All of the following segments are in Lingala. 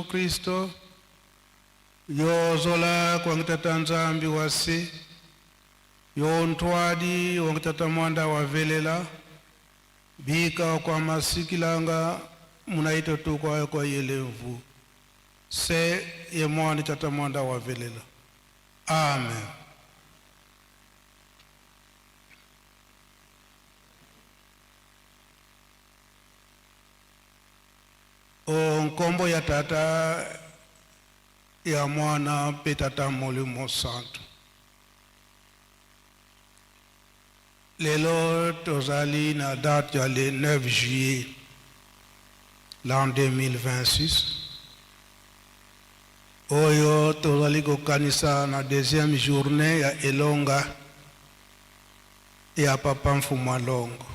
Kristo, yozola kwangi Tata Nzambi wa se, yo ntwadi wangi Tata Mwanda wa velela, bika kwa masikilanga munaito tukwa kwa yelevu se ye mwandi Tata Mwanda wa velela. Amen. O nkombo ya Tata, ya Mwana mpe Tata Molimo Santu. Lelo tozali na date ya le 9 juillet l'an 2026 oyo tozali kokanisa na deuxième journée ya elonga ya Papa Mfumu Longo,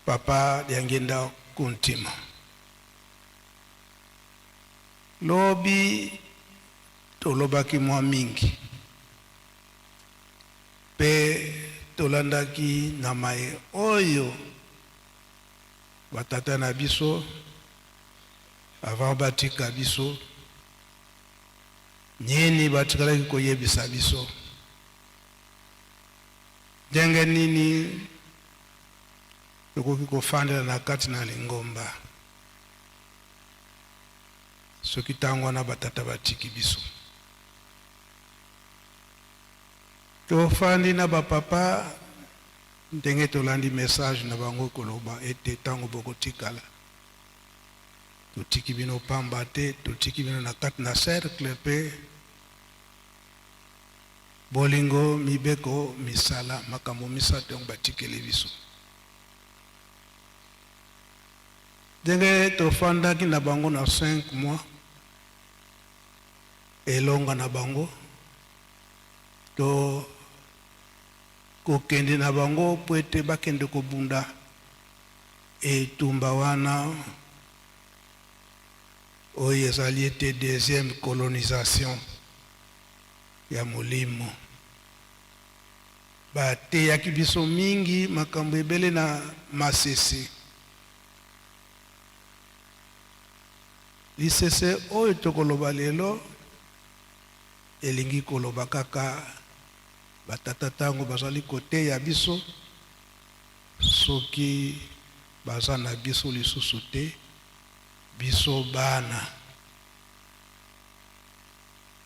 Papa Diangienda Kuntima. Lobi tolobaki mwa mingi mpe tolandaki na maye oyo batata na biso avant batika biso nini batikalaki koyebisa biso, ndenge nini tokoki kofandela na kati na lingomba soki ntango wana batata batiki biso. Tofandi na bapapa ndenge tolandi message na bango koloba ete ntango bokotikala totiki bino pamba te, totiki bino na kati na cercle mpe bolingo, mibeko, misala, makambo misato yango batikeli biso. Ndenge tofandaki na bango na 5 mois elonga na bango to kokende na bango mpo ete bakende kobunda etumba wana oyo ezali ete deuxième colonisation ya molimo. Bateyaki biso mingi makambo ebele na masese. Lisese oyo tokoloba lelo elingi koloba kaka batata ntango bazali koteya biso, soki baza na biso lisusu te, biso bana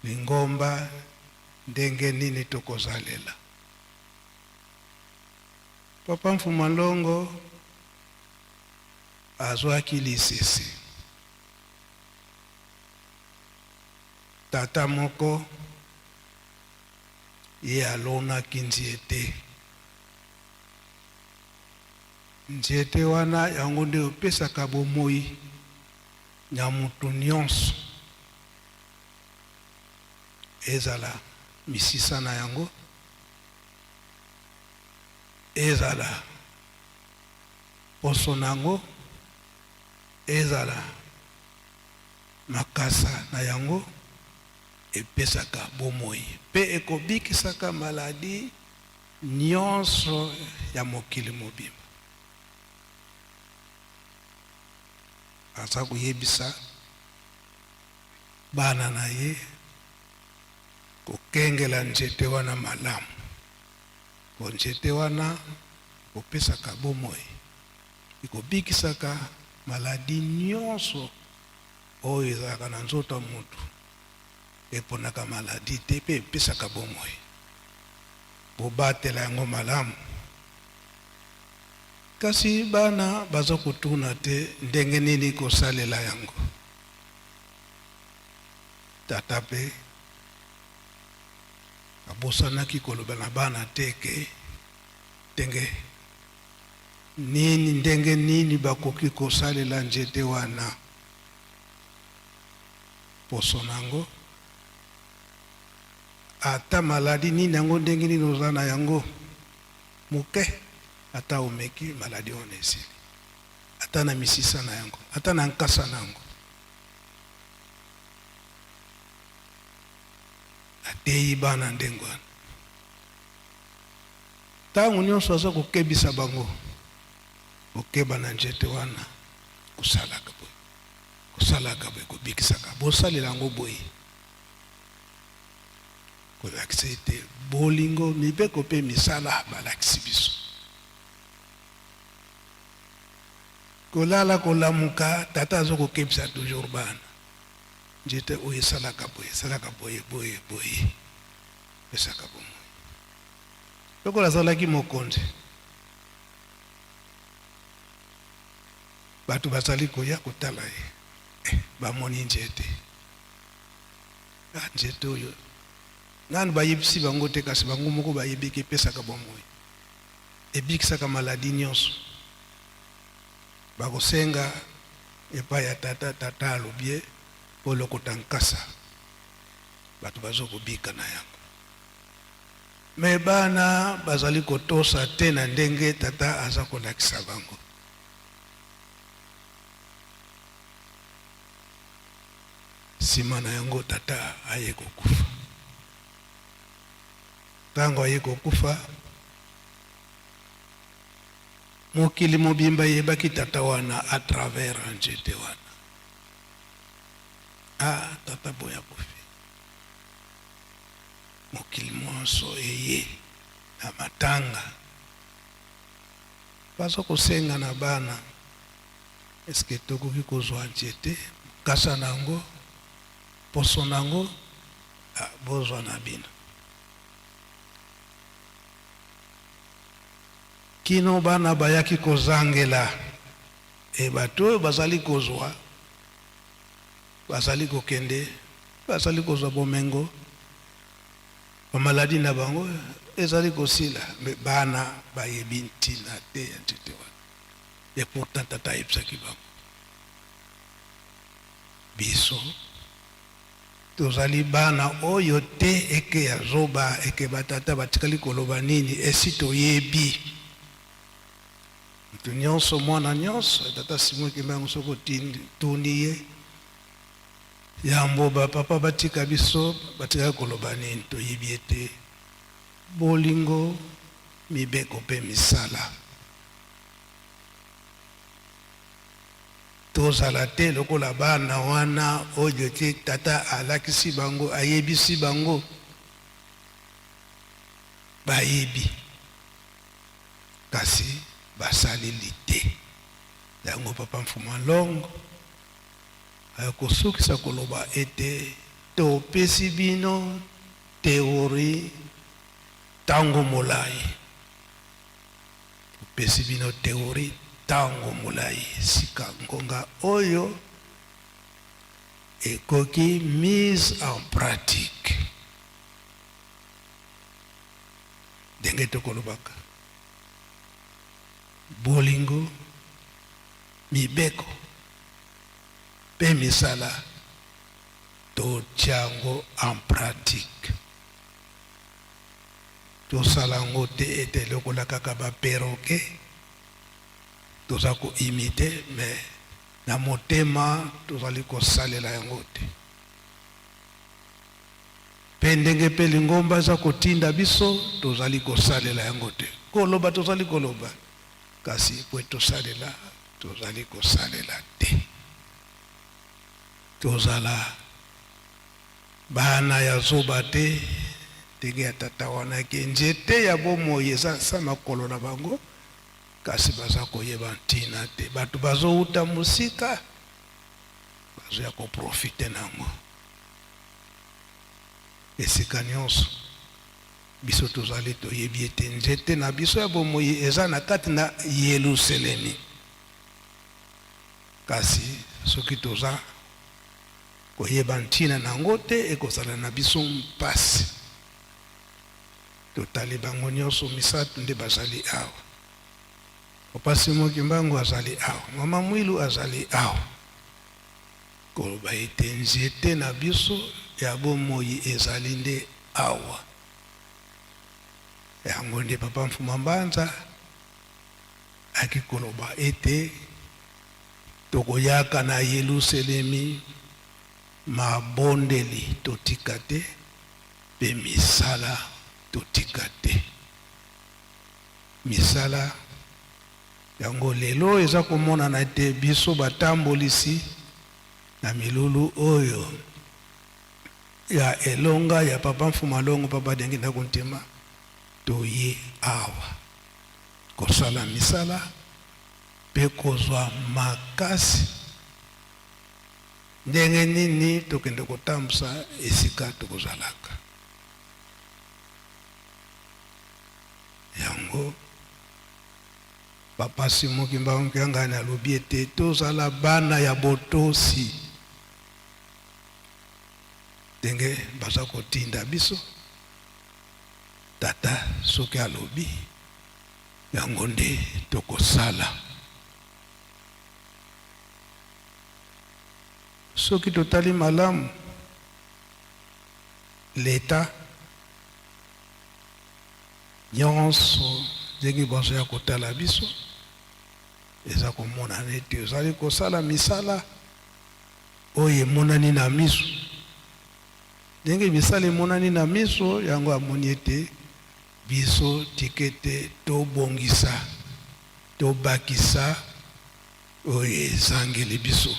lingomba ndenge nini tokozalela. Papa Mfuma Longo azwaki lisese. Tata moko ye alonaki nzete. Nzete wana yango nde opesaka bomoi na moto nyonso, ezala misisa na yango, ezala poso na yango, ezala makasa na yango, epesaka bomoi mpe ekobikisaka maladi nyonso ya mokili mobimba. Aza koyebisa bana na ye kokengela nzete wana malamu, po nzete wana ekopesaka bomoi, ekobikisaka maladi nyonso oyo ezalaka na nzoto ya motu, eponaka maladi te mpe epesaka bomoi. Bobatela yango malamu. Kasi bana baza kotuna te ndenge nini kosalela yango. Tata mpe abosanaki koloba na bana te ke ndenge nini ndenge nini bakoki kosalela nzete wana, poso na yango, ata maladi nini yango, ndenge nini oza na yango moke, ata omeki maladi wana esili, ata na misisa na yango, ata na nkasa na yango. Ateyi bana ndenge wana, ntango nyonso aza kokebisa bango, kokeba na nzete wana, kosalaka boye. Kosalaka boye kobikisaka, bosalela yango boye, kolakisa ete bolingo, mibeko mpe misala balakisi biso. Kolala kolamuka, tata azo kokebisa toujours bana, nzete oyo esalaka boye, esalaka boye, boye, boye, epesaka bomoi. Lokola azalaki mokonzi, bato bazali koya kotala ye, eh, bamoni nzete. Ah, nzete oyo nanu bayebisi bango te, kasi bango moko bayebi ke epesaka bomoi, ebikisaka maladi nyonso. Bakosenga epai ya tata, tata alobi ye bolokota nkasa, bato bazo kobika na yango. Me bana bazali kotosa te na ndenge tata aza kolakisa bango. Sima na yango tata aye kokufa. Tango aye kokufa, mokili mobimba eyebaki tata wana à travers nzete wana. Ah, tata boye akufi. Mokili monso eye na matanga. Bazo kosenga na bana, est-ce que tokoki kozwa nzete, mokasa na yango, poso na yango? Ah, bozwa na bino. Kino bana bayaki kozangela, e bato oyo bazali kozwa, bazali kokende, bazali kozwa bomengo, bamaladi na bango ezali kosila, me bana bayebi ntina te ya nzete wana. Et pourtant tata ayebisaki bango, biso tozali bana oyo te eke ya zoba, eke batata batikali koloba nini, esi toyebi. Moto nyonso, mwana nyonso, tata Simon Kimbangu soki otuni ye yambo ba papa batika biso batikali koloba nini, toyebi ete bolingo, mibeko mpe misala. Tozala te lokola bana wana oyo te tata alakisi bango, ayebisi bango, bayebi kasi basaleli te. Yango papa Mfuma Longo akosukisa koloba ete topesi bino theorie tango molayi. Topesi bino theorie tango molayi, sika ngonga oyo ekoki mise en pratique. Ndenge tokolobaka bolingo, mibeko mpe misala, totia yango en pratique. Tosala yango te ete lokola kaka ba perroquet toza ko imiter, mais na motema tozali kosalela yango te. Mpe ndenge mpe lingomba eza kotinda biso, tozali kosalela yango te. Koloba tozali koloba, kasi po tosalela, tozali kosalela te. Tozala bana ya zoba te, ndenge ya tata wana ke nzete ya bomoi eza sa makolo na bango, kasi baza koyeba ntina te. Bato bazowuta mosika bazoya koprofite na yango. Esika nyonso biso tozali, toyebi ete nzete na biso ya bomoi eza na kati na Yelusalemi. Kasi soki toza koyeba ntina na yango te, ekozala na biso mpasi. Totali bango nyonso misato nde bazali awa. Papa Simon Kimbangu azali awa, Mama Mwilu azali awa. Koloba ete nzete na biso ya bomoi ezali nde awa. Yango nde Papa Mfuma Mbanza ayaki koloba ete tokoyaka na Yelusalemi, mabondeli totika te mpe misala totika te. Misala yango lelo eza komonana ete biso batambolisi. Na milulu oyo ya elonga ya Papa Mfuma Longo Papa Diangienda Kuntima, toye awa kosala misala mpe kozwa makasi ndenge nini tokende kotambusa esika tokozalaka. Yango Papa Simon Kimbangu Kiangani alobi ete tozala bana ya botosi ndenge baza kotinda biso. Tata soki alobi yango nde tokosala. Soki totali malamu leta Nyonso ndenge bazoya kotala biso, eza komonana ete ozali kosala misala oyo emonani na miso. Ndenge misala emonani na miso, yango amoni ete biso tika ete tobongisa, tobakisa oyo ezangeli biso.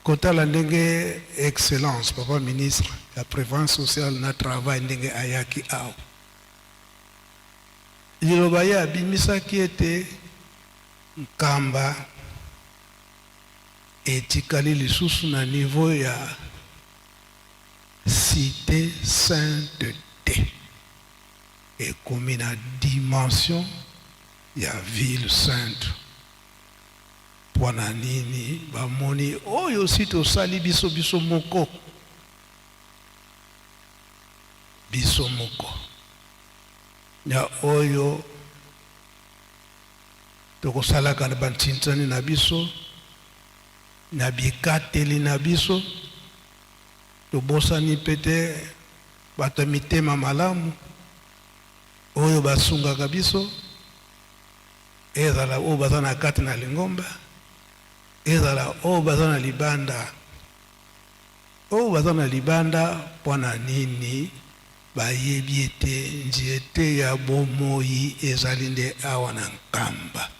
Kotala ndenge excellence papa ministre ya prevoyance sociale na travail ndenge ayaki awa, liloba ye abimisaki ete Nkamba etikali lisusu na niveau ya cite sainte te, ekomi na dimension ya ville sainte. Pona nini bamoni oyo si tosali biso biso moko biso moko na oyo tokosalaka na bantintsani na biso na bikateli na biso tobosani mpe te bato ya mitema malamu oyo basungaka biso Ezala oyo baza na kati na lingomba, ezala oyo baza na libanda. Oyo baza na libanda, mpo na nini? Bayebi ete nzete ya bomoi ezali nde awa na Nkamba.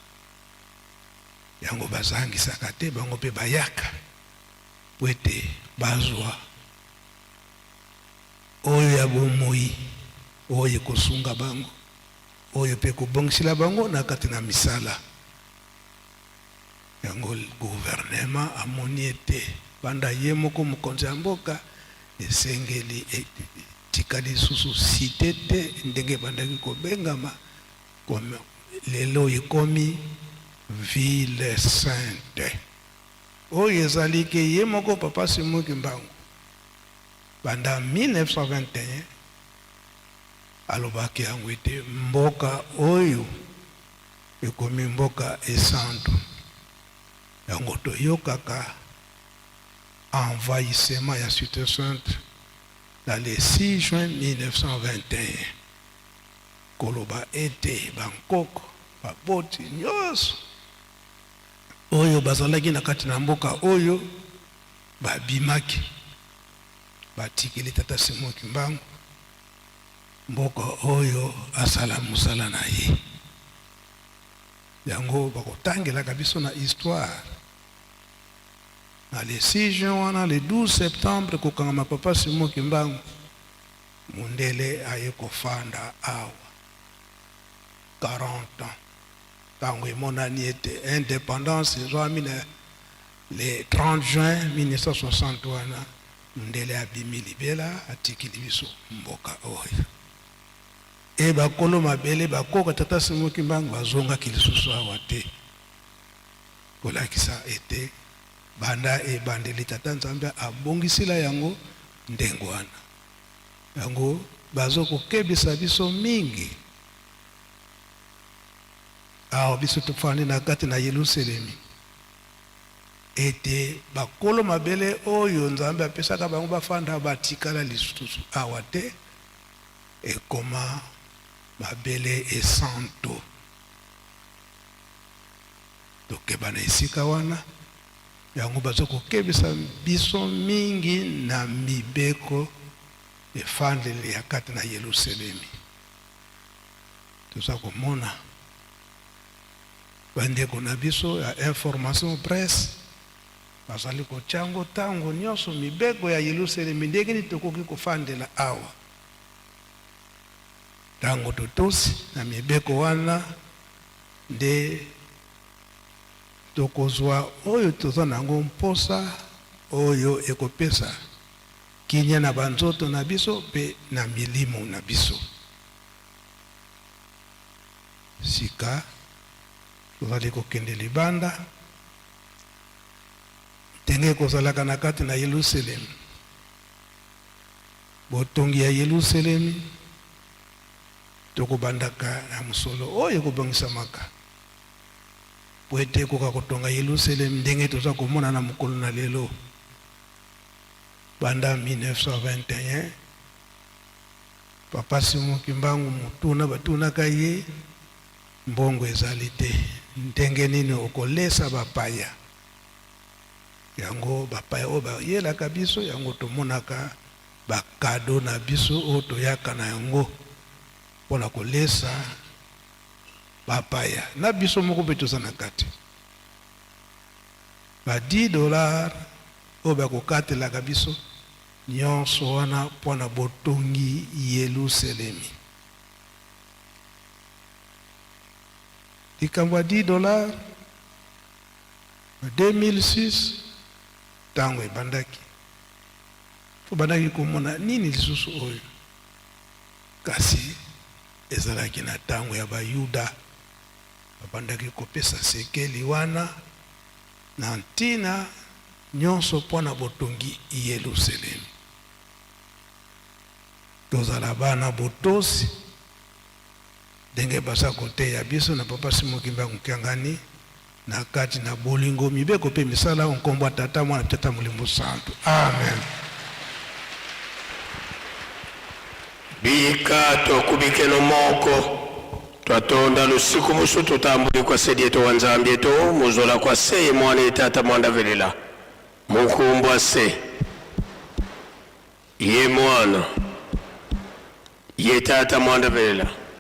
Yango bazangisaka te, bango mpe bayaka mpo ete bazwa oyo ya bomoi oyo ekosunga bango. Oyo mpe ekobongisela bango na kati na misala. Yango gouvernement amoni ete banda ye moko mokonzi ya mboka esengeli etikali lisusu cite te ndenge ebandaki kobengama comme lelo ekomi ville sainte. Oyo ezali ke ye moko Papa Simon Kimbangu banda 1921 Alobaki yango ete mboka oyo ekomi mboka esantu. Yango toyokaka envahissement ya Cite Sainte na le 6 juin 1921, koloba ete bankoko, baboti nionso oyo bazalaki na kati na mboka oyo babimaki, batikeli Tata Simon Kimbangu mboka oyo asala mosala na ye. Yango bakotangelaka biso na histoire na le 6 juin wana, le 12 septembre kokangama Papa Simon Kimbangu, mundele aye kofanda awa 40 ans. Tango emonani ete independance ezwami na le 30 juin 1960 wana, Mundele abimi libela atikili biso mboka oyo. Et bakolo mabele bakoka Tata Simon Kimbangu bazongaki lisusu awa te. Kolakisa ete banda ebandeli Tata Nzambe abongisila yango ndenge wana. Yango bazo kokebisa biso mingi. Awa biso tofandi na kati na Yelusalemi. Ete bakolo mabele oyo Nzambe apesaka bango bafanda batikala lisusu awa te, ekoma mabele esantu. Tokeba na esika wana. Yango bazo kokebisa biso mingi na mibeko efandeli ya kati na Yelusalemi. Toza komona. Bandeko na biso ya information presse bazali kotya yango ntango nyonso, mibeko ya Yelusalemi, ndenge nini tokoki kofandela awa. Ntango totosi na mibeko wana nde tokozwa oyo toza na yango mposa, oyo ekopesa kimia na banzoto na biso mpe na milimo na biso. Sika tozali kokende libanda, ndenge ekozalaka na kati na Yelusalemi. Botongi ya Yelusalemi, tokobandaka na mosolo oyo ekobongisamaka mpo ete ekoka kotonga Yelusalemi ndenge toza komona na mokolo na lelo. Banda 1921, Papa Simon Kimbangu motuna batunaka ye, mbongo ezali te, ndenge nini okolesa bapaya? Yango bapaya oyo bayelaka biso, yango tomonaka bakado na biso oyo toyaka na yango mpo na kolesa bapaya, na biso moko mpe toza na kati. Ba 10 dollars oyo bakokatelaka biso, nyonso wana mpo na botongi Yeluselemi. Likambo ya 10 dollars na 2006, ntango ebandaki, tobandaki komona nini lisusu oyo, kasi ezalaki na ntango ya Bayuda, babandaki kopesa sekeli wana na ntina nyonso mpo na botongi Yelusalemi. Tozala bana botosi ndenge baza koteya biso na Papa Simon Kimbangu Kiangani na kati na bolingo, mibeko mpe misala, nkombo ya Tata, Mwana mpe Tata Molimo Santu. Amen. Bika tokubikeno moko twatonda lusiku musu tutambuli kwa sedi eto wa Nzambi eto muzola kwa se ye mwana ye tata mwanda velela munkumbwa se ye mwana ye tata mwanda velela.